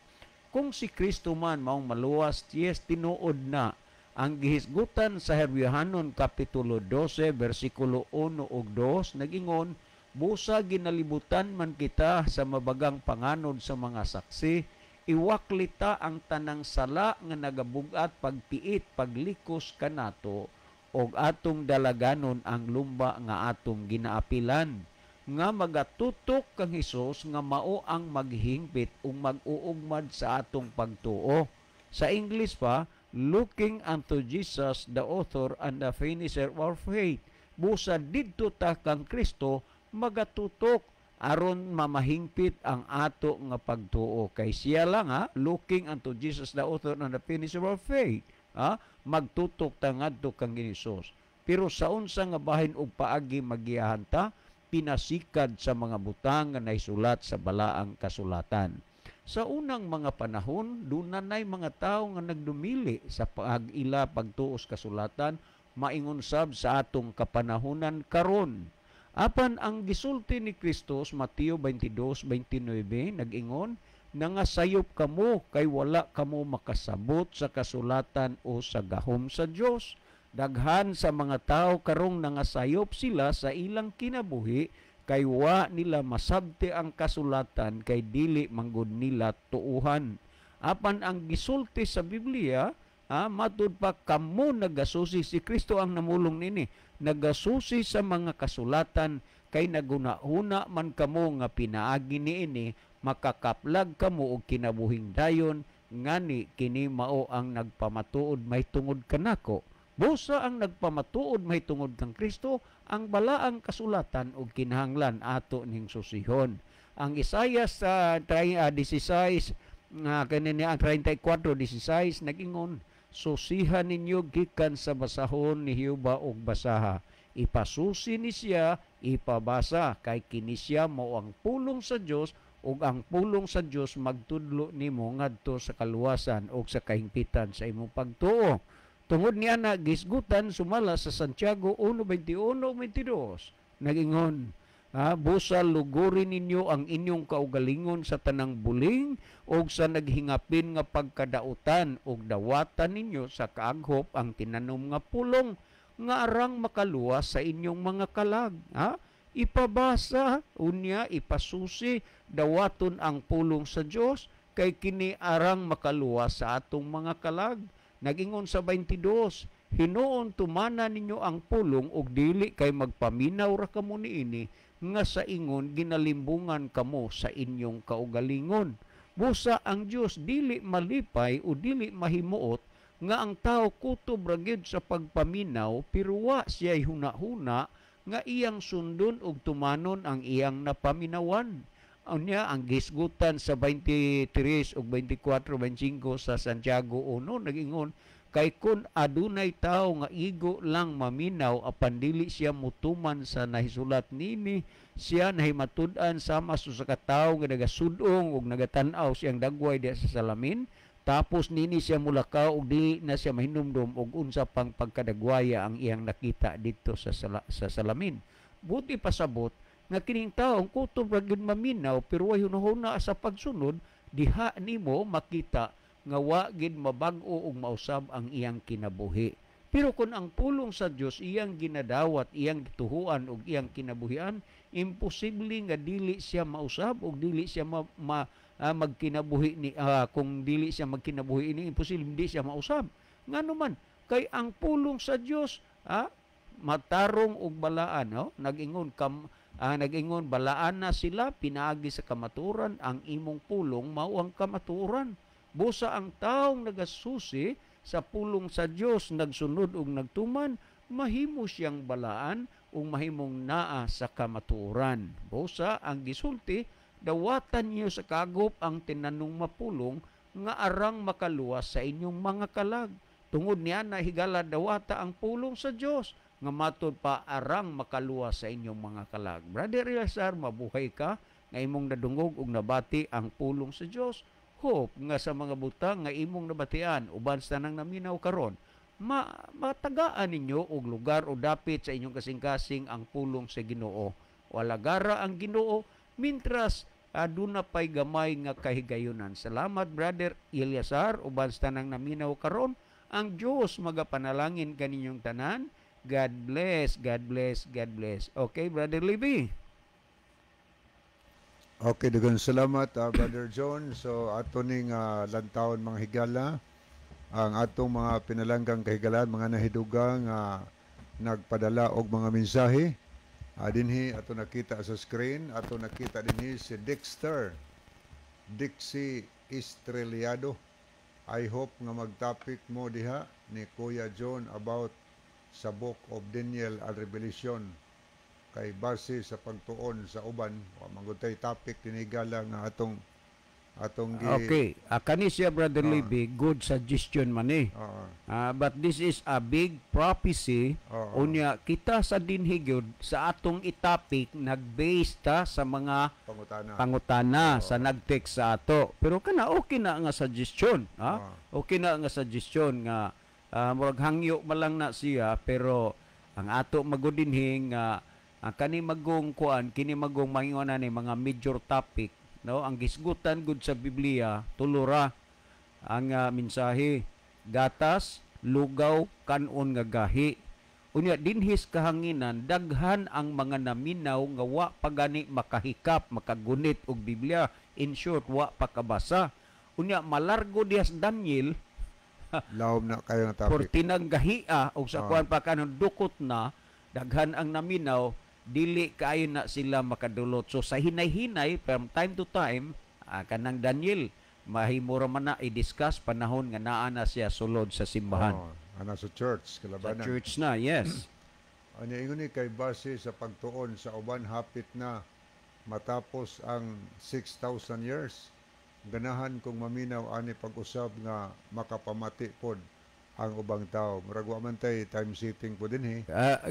Kung si Kristo man maong maluwas, yes, tinuod na ang gihisgutan sa Hebreohanon kapitulo 12 bersikulo 1 ug 2 nagingon, busa ginalibutan man kita sa mabagang panganod sa mga saksi, iwaklita ang tanang sala nga nagabugat pagpiit paglikos kanato og atong dalaganon ang lumba nga atong ginaapilan, nga magatutok kang Hesus nga mao ang maghingpit ug mag-uugmad sa atong pagtuo. Sa English pa, looking unto Jesus, the author and the finisher of our faith. Busa didto ta kang Kristo magatutok aron mamahingpit ang ato nga pagtuo. Kay siya lang, ha, looking unto Jesus, the author and the finisher of our faith. Ha, magtutok ta ngadto kang Hesus. Pero sa unsa nga bahin og paagi magiyahan ta, pinasikad sa mga butang nga naisulat sa balaang kasulatan. Sa unang mga panahon, dunanay mga tao nga nagdumili sa pag-ila pagtuos kasulatan, maingon sab sa atong kapanahonan karon. Apan ang gisulti ni Kristos, Mateo 22:29, nag-ingon, nangasayop kamo kay wala kamo makasabot sa kasulatan o sa gahom sa Dios. Daghan sa mga tao karong nangasayop sila sa ilang kinabuhi kay wa nila masabti ang kasulatan kay dili manggod nila tuuhan. Apan ang gisulti sa Biblia, matud pa kamo nagasusi, si Kristo ang namulong nini, nagasusi sa mga kasulatan kay naguna-una man kamo nga pinaagi niini, makakaplag kamo og kinabuhing dayon, ngani kini mao ang nagpamatuod mahitungod kanako. Busa ang nagpamatuod mahitungod kang Kristo, ang balaang kasulatan og kinahanglan ato ning susihon. Ang Isayas 16 kanini ang 34:16 nag-ingon, susihan ninyo gikan sa basahon ni Jehova og basaha. Ipasusi ni siya, ipabasa, kay kini siya mao ang pulong sa Dios, ug ang pulong sa Dios magtudlo nimo ngadto sa kaluwasan ug sa kahingpitan sa imong pagtuo. Tungod niya na gisgutan sumala sa Santiago 1:21-22. Nagingon, busa luguri ninyo ang inyong kaugalingon sa tanang buling og sa naghingapin nga pagkadautan, og dawatan ninyo sa kaaghop ang tinanom nga pulong nga arang makaluwas sa inyong mga kalag. Ha? Ipabasa, unya ipasusi, dawaton ang pulong sa Dios kay kini arang makaluwas sa atong mga kalag. Nagingon sa 22, hinuon tumana ninyo ang pulong og dili kay magpaminaw ra kamo niini nga sa ingon ginalimbungan kamo sa inyong kaugalingon. Busa ang Dios dili malipay o dili mahimuot Nga ang tao kutob ra gyud sa pagpaminaw, pero wa siya huna-huna nga iyang sundon ug tumanon ang iyang napaminawan. Unya ang gisgutan sa 23 ug 24, 25 sa Santiago 1, nag-ingon kay kun adunay tawo nga igo lang maminaw apan dili siya mutuman sa nahisulat nini, siya nahimatud-an sama sa usa ka tawo nga nagasud-ong ug nagatan-aw siyang dagway diha sa salamin, tapos nini siya mulakaw ug dili na siya mahinumdom og unsa pang pagkadagwaya ang iyang nakita didto sa salamin. Buti pasabot nga kining taong kutob ra gyud maminaw pero way hunahuna sa pagsunod, diha nimo makita nga wa gid mabag-o ug mausab ang iyang kinabuhi. Pero kung ang pulong sa Dios iyang ginadawat, iyang gituhuan ug iyang kinabuhian, imposible nga dili siya mausab ug dili siya magkinabuhi ni kung dili siya magkinabuhi ni, imposible hindi siya mausab. Ngano man kay ang pulong sa Dios matarong ug balaan, no? Nag-ingon kam nag-ingon balaan na sila pinaagi sa kamatuoran, ang imong pulong mao ang kamatuoran. Busa ang taong nagasusi sa pulong sa Dios, nagsunod ug nagtuman, mahimo siyang balaan ug mahimong naa sa kamatuoran. Busa ang gisulti, dawatan niyo sa kagop ang tinanong mapulong nga arang makaluwas sa inyong mga kalag. Tungod niya na higala, dawata ang pulong sa Dios nga matud pa arang makaluwas sa inyong mga kalag. Brother Eleazar, mabuhay ka nga imong nadungog ug nabati ang pulong sa Dios. Hope nga sa mga butang nga imong nabatian uban sa tanang naminaw karon, matagaan ninyo og lugar o dapit sa inyong kasing-kasing ang pulong sa Ginoo. Walagara ang Ginoo mintras aduna pay gamay nga kahigayunan. Salamat, Brother Eleazar, uban sa tanang naminaw karon. Ang Dios magapanalangin kaninyong tanan. God bless, God bless, God bless. Okay, Brother Libby. Okay, daghang salamat, Brother John. So ato ning lantawon, mga higala, ang atong mga pinalanggang kahigalaan, mga nahidugang nagpadala og mga mensahe. Dinhi ato nakita sa screen, ato nakita dinhi si Dexter Dixie Estrellado. I hope nga mag-topic mo diha ni Kuya John about sa Book of Daniel and Revelation kay base sa pagtuon sa uban wa man gud tay topic tinigala nga atong atong gi. Okay, kani siya, Brother Libby, good suggestion man eh. But this is a big prophecy. Unya kita sa dinhi gyud sa atong itapik nag-base ta sa mga pangutana pangutana sa nag-text sa ato. Pero kana okay na nga suggestion, ha? Okay na nga suggestion nga murag hangyo man lang na siya, pero ang ato magud dinhi nga ang kani magong kuan kini magong mangingon ni mga major topic, no? Ang gisgutan gud sa Biblia, tulo ra ang mensahe: gatas, lugaw, kanon nga gahi. Unya dinhis kahanginan daghan ang mga naminaw nga wa pa gani makahikap, makagunit og Biblia, in short, wa pa kabasa. Unya malargo dihas Daniel. Lahom na kayo nga topic. Portinang gahia og sa kuan pa kanon dukot na daghan ang naminaw, dili kaayo na sila makadulot. So sa hinay-hinay, from time to time, kanang Daniel mahimo ra man na i-discuss panahon nga naa na siya sulod sa simbahan. Oh, ana sa church Sa kalabanan. Church na, yes. Ano ingon ni kay base sa pagtuon sa uban hapit na matapos ang 6,000 years. Ganahan kong maminaw ani pag-usab nga makapamati pod ang ubang tao. Murag wa man tay time sitting po dinhi.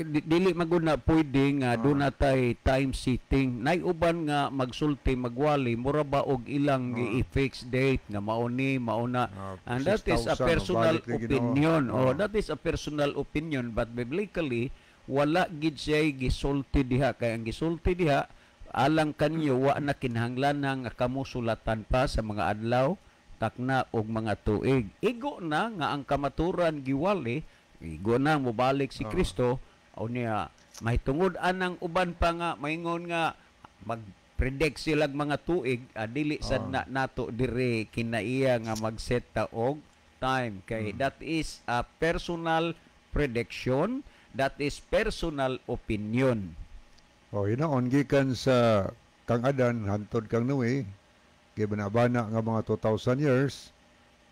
Dili magud na pwede nga doon na tay time sitting. Nay uban nga magsulti, magwali, mura ba og ilang i-fix date nga mao ni mao na. And that is a 6,000, personal balik ni Ginoo. Opinion. Oh, that is a personal opinion, but biblically wala gid siya gisulti diha, kay ang gisulti diha alang kanyo wa na kinahanglan nga kamo sulatan pa sa mga adlaw, takna og mga tuig. Igo na nga ang kamaturan giwali, igo na mobalik si Kristo. Unya mahitungod anang uban pa nga maingon nga mag-predict silag mga tuig, dili sad na nato dire kinaiya nga mag-set ta og time kay that is a personal prediction, that is personal opinion. Oh, hinaon gikan sa kang Adan hantod kang Noe, gibanabana nga mga 2,000 years.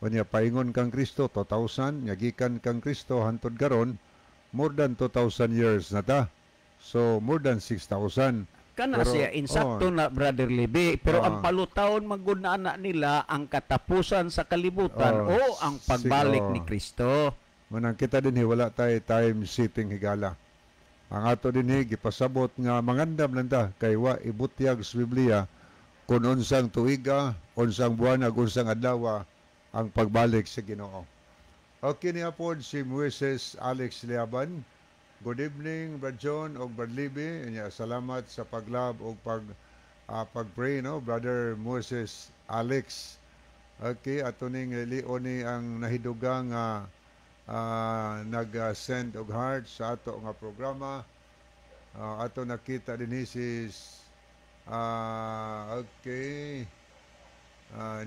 Unya paingon kang Kristo 2000, nya gikan kang Kristo hantod karon more than 2000 years na ta. So more than 6000. Kana Pero, siya insakto oh. na, Brother Libi, pero ang palutawon man gud na ana nila ang katapusan sa kalibutan Oh, o ang pagbalik oh. ni Kristo. Manang kita dinhi wala tay time sitting, higala. Ang ato dinhi gipasabot nga mangandam lang ta kay wa ibutyag sa Biblia kung unsang tuiga, unsang buwan ug unsang adlaw ang pagbalik sa Ginoo. Okay, niya pod si Moises Alex Liaban. Good evening, Brad John og Brad Libby. Nya, salamat sa paglove og pag-pray, no, Brother Moses Alex. Okay, ato ning lion ni ang nahidugang nga nag-send og heart sa ato nga programa. Ato nakita din si okay.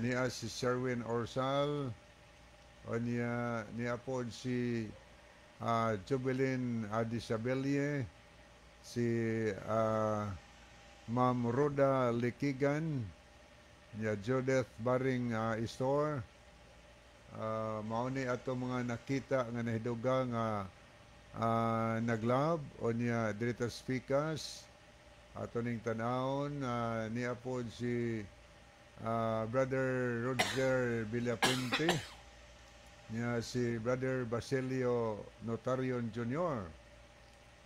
Niya si Sherwin Orsal o niya niya pod si Jubilin Adisabelle, si Ma'am Roda Likigan, niya Judith Baring Istor. Mao ni ato mga nakita nga nahiduga nga naglove o niya dirita speakers ato ning tan-awon, niya pod si Brother Roger Villapuente, niya si Brother Basilio Notarion Jr.,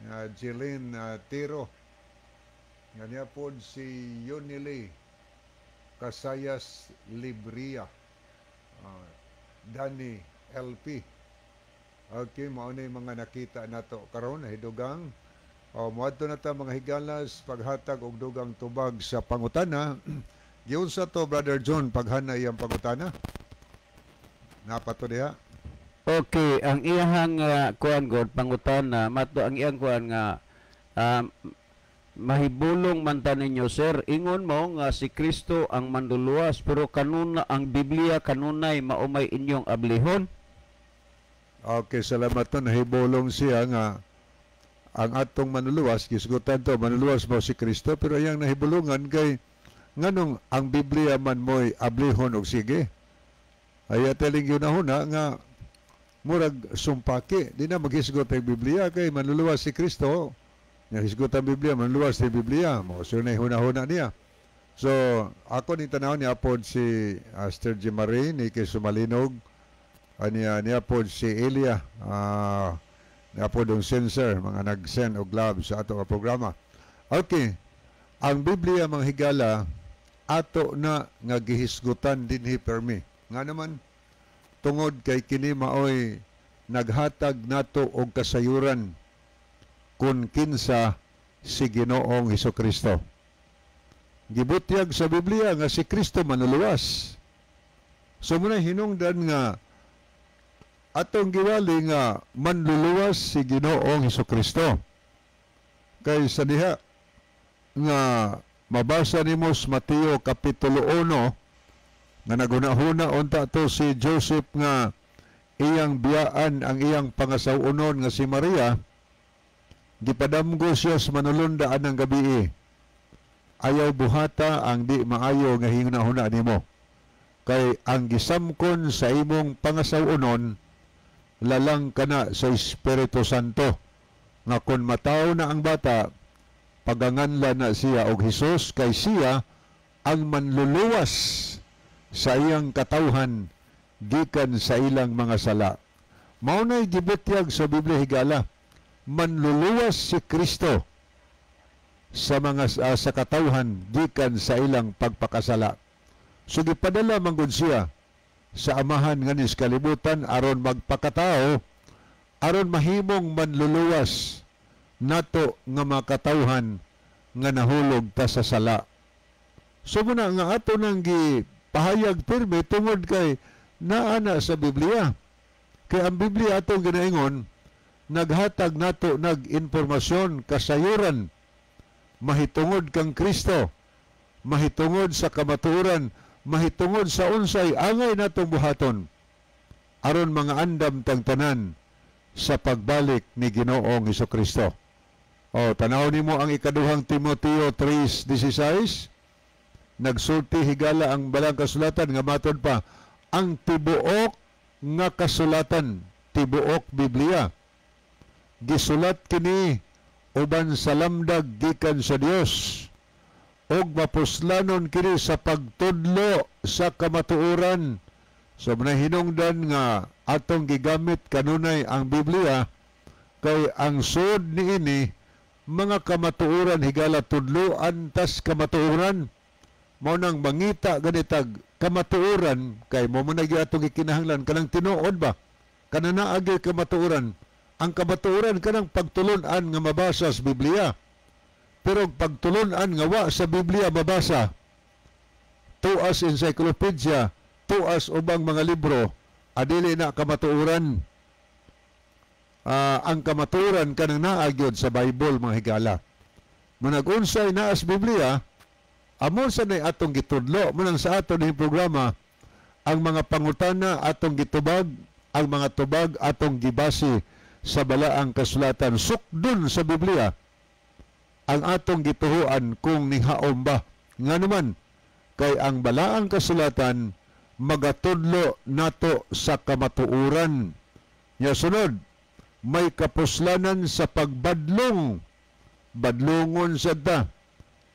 niya Jeline Tiro, niya niya pod si Yonili Casayas Libria, Danny LP. Okay, mao ni mga nakita nato karon hidugang. O moadto na ta, mga higalas, paghatag og dugang tubag sa pangutana. Giunsa to, Brother John, paghanay ang pangutana? Napato diha. Okay, ang iyahang kuan god pangutana mato ang iyang kuan nga mahibulong man ta ninyo, sir, ingon mo nga si Kristo ang manluluwas, pero kanuna ang Biblia kanunay maumay inyong ablihon. Okay, salamat to. Nahibulong siya nga ang atong manluluwas, gisgutan to, manluluwas mo si Kristo, pero iyang nahibulungan kay nganong ang Biblia man mo'y ablihon og sige. Ay telling yun na nga murag sumpaki, di na maghisgot ang Biblia kay manluluwas si Kristo. Nga hisgot ang Biblia, manluluwas si Biblia. Mo so na huna-huna niya. So, ako ni tanaw niya pod si Aster G. Marie, ni kay Sumalinog, aniya niya pod si Elia, niya pod ang sensor, mga nag-send og love sa ato nga programa. Okay, ang Biblia, mga higala, ato na nga gihisgutan dinhi permi. Nga naman, tungod kay kini maoy naghatag nato og kasayuran kung kinsa si Ginoong Hesukristo. Gibutyag sa Biblia nga si Kristo manluluwas. So muna hinungdan nga atong giwali nga manluluwas si Ginoong Hesukristo. Kay sa diha nga mabasa nimo sa Mateo kapitulo 1 nga naghuna-huna unta to si Joseph nga iyang biyaan ang iyang pangasaw-unon nga si Maria, gipadamgo siya sa manulunda anang gabii. Ayaw buhata ang di maayo nga hinahuna nimo. Kay ang gisamkon sa imong pangasaw-unon lalang kana sa Espiritu Santo nga kun mataw na ang bata, paganganla na siya og Hesus kay siya ang manluluwas sa iyang katawhan gikan sa ilang mga sala. Mao na'y gibutyag sa Biblia, higala. Manluluwas si Kristo sa mga sa katawhan gikan sa ilang pagpakasala. So gipadala man gud siya sa Amahan nga nis kalibutan aron magpakatao, aron mahimong manluluwas nato nga makatawhan nga nahulog ta sa sala. So muna nga ato nang gipahayag pirmi tungod kay naa na sa Biblia. Kay ang Biblia atong ginaingon naghatag nato nag-impormasyon, kasayuran mahitungod kang Kristo, mahitungod sa kamatuoran, mahitungod sa unsay angay natong buhaton aron mga andam tang tanan sa pagbalik ni Ginoong Hesukristo. O tanaw nimo ang ikaduhang Timoteo 3:16, nagsulti, higala, ang balang kasulatan nga matod pa Ang tibuok nga kasulatan, tibuok Biblia, gisulat kini uban sa lamdag gikan sa Dios ug mapuslanon kini sa pagtudlo sa kamatuoran. So hinungdan nga atong gigamit kanunay ang Biblia kay ang sud niini mga kamatuoran, higala, tudloan tas kamatuoran. Mao nang mangita ganitag kamatuoran kay mo man atong gikinahanglan kanang tinuod ba, kanang naagay kamatuoran. Ang kamatuoran kanang pagtulun-an nga mabasa sa Biblia. Pero pagtulun-an nga wa sa Biblia mabasa, tuas encyclopedia, tuas ubang mga libro, adili na kamatuoran. Ang kamatuoran kanang naa gyud sa Bible, mga higala. Manag unsay naa sa Biblia, amo sa nay atong gitudlo. Munang sa ato ni programa, ang mga pangutana atong gitubag, ang mga tubag atong gibase sa balaang kasulatan, sukdon sa Biblia ang atong gituhuan kung nihaom ba. Nga naman, kay ang balaang kasulatan magatudlo nato sa kamatuoran. Nya sunod, may kapuslanan sa pagbadlong. Badlongon sad ta.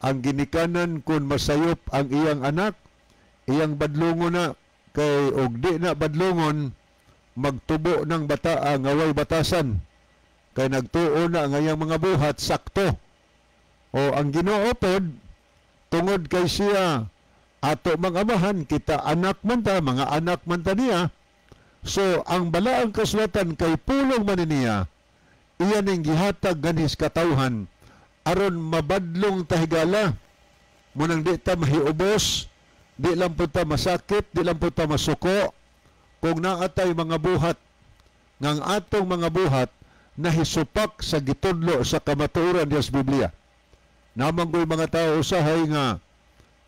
Ang ginikanan kung masayop ang iyang anak, iyang badlongon na, kay og di na badlongon, magtubo ng bata ang away batasan. Kay nagtuo na ang iyang mga buhat sakto. O ang Ginoo pod, tungod kay siya ato mga amahan, kita anak man ta, mga anak man ta niya. So ang balaang kasulatan kay pulong man niya, iyan ang gihatag ganis katawhan aron mabadlong tahigala. Munang di ta mahiubos, di lang po ta masakit, di lang po ta masuko kung naatay mga buhat ngang atong mga buhat nahisupak sa gitudlo sa kamatuoran diya sa Biblia. Namang ko'y mga tao usahay nga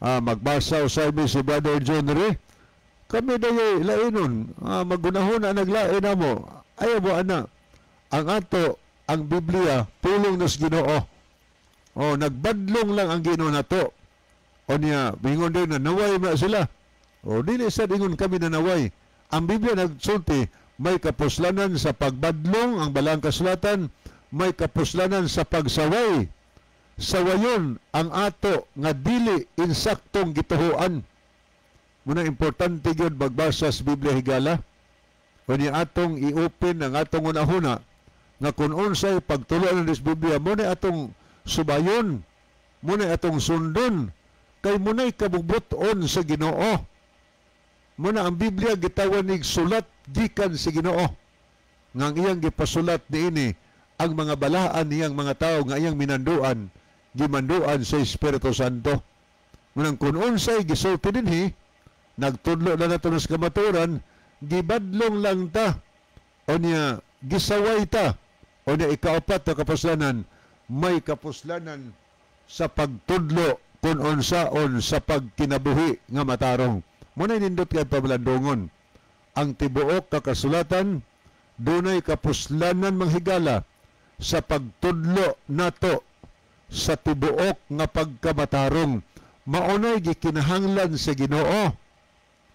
magbasa usahay mi si Brother John Ray. Kami dayoy lainon, magunahon na naglain na mo. Ayaw mo ana, ang ato, ang Biblia, pulong nas Ginoo. O, nagbadlong lang ang Ginoo nato. O niya, bingon din na naway na sila. O, dili sa ingon kami na naway. Ang Biblia nagsulti, may kapuslanan sa pagbadlong, ang balaang kasulatan, may kapuslanan sa pagsaway. Sawayon ang ato nga dili insaktong gituhuan. Muna importante gyud magbasa sa Biblia, higala. Unya atong i-open ang atong unahuna nga kung unsay pagtuloan ng Biblia, muna atong subayon, muna atong sundon, kay muna'y kabubut-on sa Ginoo. Muna ang Biblia gitawan nig sulat gikan sa Ginoo. Nga ang iyang gipasulat niini ang mga balaan niyang mga tao nga iyang minanduan, gimanduan sa Espiritu Santo. Munang kung unsay gisulti dinhi, nagtudlo na nato sa kamatuoran, gibadlong lang ta, o niya gisaway ta, o niya ikaapat na kapuslanan, may kapuslanan sa pagtudlo kung unsaon sa pagkinabuhi nga matarong. Muna'y nindot kay pamalandungon. Ang tibuok kakasulatan, dunay kapuslanan manghigala sa pagtudlo nato sa tibuok nga pagkamatarong. Maunay gikinahanglan sa Ginoo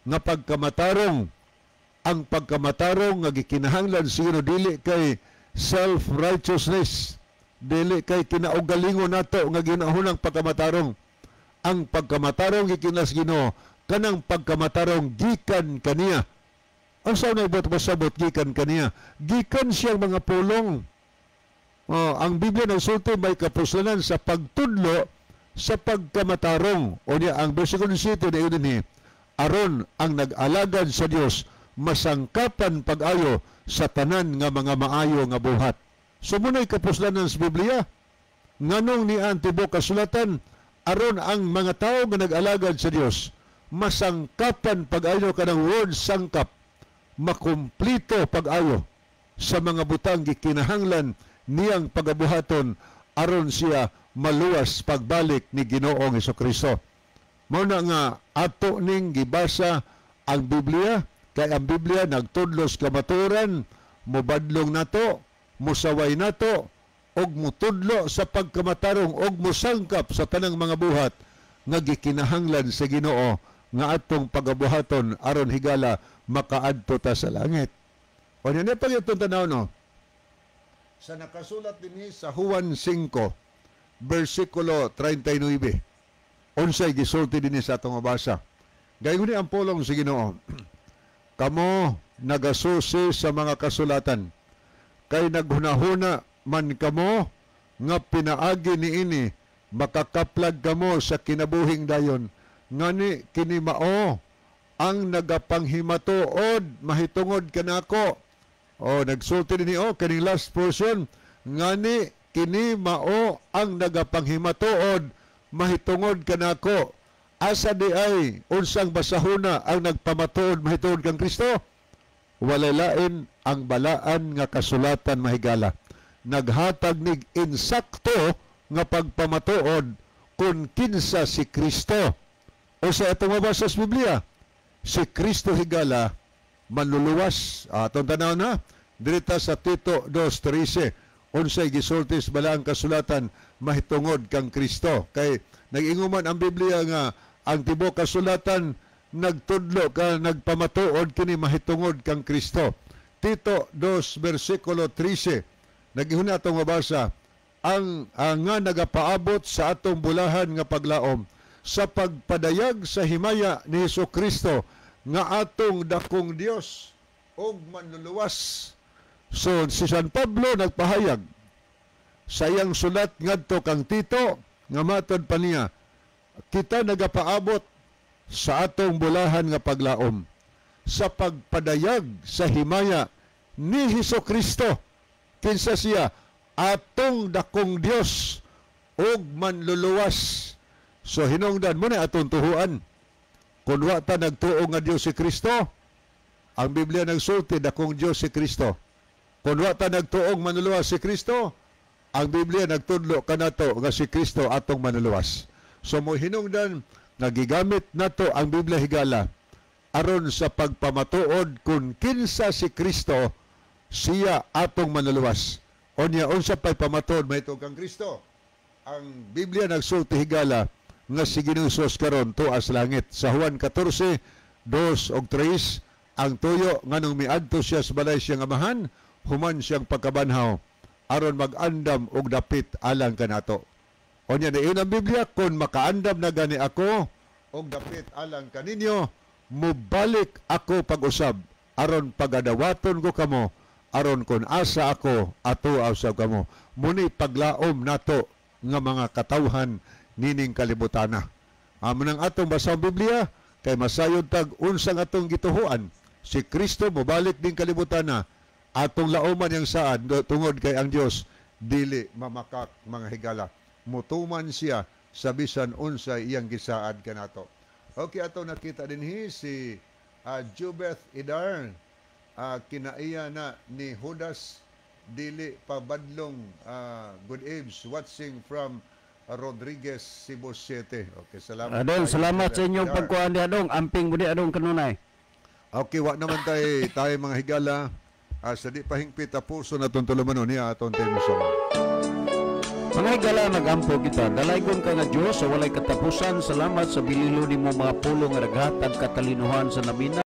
nga pagkamatarong. Ang pagkamatarong nga gikinahanglan sa Ginoo dili kay self-righteousness, dili kay kinaugalingon nato nga ginahunang pagkamatarong. Ang pagkamatarong gikinahanglan sa Ginoo kanang pagkamatarong gikan kaniya. Ang sa unay buot masabot gikan kaniya, gikan siyang mga pulong. Oh, ang Biblia nagsulti may kapuslanan sa pagtudlo sa pagkamatarong. O niya, ang versikulo 7 na yun ni, aron ang nag-alagad sa Dios masangkapan pag-ayo sa tanan nga mga maayo nga buhat. So muna'y kapuslanan sa Biblia. Nganong ni ang tibuok kasulatan, aron ang mga tao nga nag-alagad sa Dios masangkapan pag-ayo, kanang word sangkap, makumplito pag-ayo sa mga butang gikinahanglan niyang pagabuhaton aron siya maluwas pagbalik ni Ginoong Hesukristo. Mao na nga ato ning gibasa ang Biblia, kay ang Biblia nagtudlos kamatuoran, mobadlong nato, mosaway nato, og motudlo sa pagkamatarong og mosangkap sa tanang mga buhat nga gikinahanglan sa Ginoo nga atong pagabuhaton aron higala makaadto ta sa langit. O niya pag itong tanaw, no? Sa nakasulat dinhi sa Juan 5, versikulo 39. Unsay gisulti dinhi sa atong mabasa? Gayon ni ang pulong sa Ginoo. Kamo nagasusi sa mga kasulatan, kay naghunahuna man kamo nga pinaagi niini makakaplag kamo sa kinabuhing dayon. Ngani kini mao ang nagapanghimatuod mahitungod kanako. O nagsulti dinhi o kaning last portion, ngani kini mao ang nagapanghimatuod mahitungod kanako. Asa di ay unsang basahuna ang nagpamatuod mahitungod kang Kristo? Walay lain ang balaan nga kasulatan, mahigala. Naghatag nig insakto nga pagpamatuod kung kinsa si Kristo. O sa atong mabasa sa Biblia, si Kristo higala manluluwas. Atong tanaw na dirita sa Tito 2:13, unsay gisulti sa balaang kasulatan mahitungod kang Kristo. Kay nag-inguman ang Biblia nga ang tibuok kasulatan nagtudlo ka nagpamatuod kini mahitungod kang Kristo. Tito 2 versikulo 13, nagihuna atong mabasa ang nga nagapaabot sa atong bulahan nga paglaom sa pagpadayag sa himaya ni Hesus Kristo nga atong dakong Dios ug manluluwas. So si San Pablo nagpahayag sa iyang sulat ngadto kang Tito nga matod pa niya, kita nagapaabot sa atong bulahan nga paglaom sa pagpadayag sa himaya ni Hesus Kristo. Kinsa siya? Atong dakong Dios ug manluluwas. So hinungdan mo na atong tuhuan. Kung wa ta nagtuo nga Dios si Kristo, ang Biblia nagsulti dakong Dios si Kristo. Kung wa ta nagtuong manluluwas si Kristo, ang Biblia nagtudlo kanato nga si Kristo atong manluluwas. So mo hinungdan nagigamit nato ang Biblia higala aron sa pagpamatuod kung kinsa si Kristo, siya atong manluluwas. Onya unsa pay pamatuod mahitungod kang Kristo? Ang Biblia nagsulti higala nga si Ginoong Hesus karon tuas langit. Sa Juan 14:2 ug 3, ang tuyo nganong miadto siya sa balay siyang amahan, human siyang pagkabanhaw aron mag-andam og dapit alang kanato. Onya niingon ang Biblia, kung makaandam na gani ako og dapit alang kaninyo, mubalik ako pag-usab aron pagadawaton ko kamo, aron kun asa ako ato usab kamo. Muni paglaom nato nga mga katawhan nining kalibutana. Amo nang atong basahon Biblia kay masayod tag unsang atong gituhuan. Si Kristo mobalik ning kalibutana, atong lauman yang saad tungod kay ang Dios dili mamakak, mga higala. Mutuman siya sa bisan unsa iyang gisaad kanato. Okay, ato nakita dinhi si Jubeth Idar, kinaiya na ni Judas dili pabadlong. Good eves, watching from Rodriguez, Cebu City. Okay, salamat. Adong, salamat sa inyong pagkuhan di adong. Amping mo di adong kanunay. Okay, wa naman tayo mga higala. Sa di pahingpit puso na itong tulumanon niya atong team song. Mga higala, magampo kita. Dalaygon ka nga Diyos sa walay katapusan. Salamat sa bililo nimo mga pulong nga naghatag katalinuhan sa namina.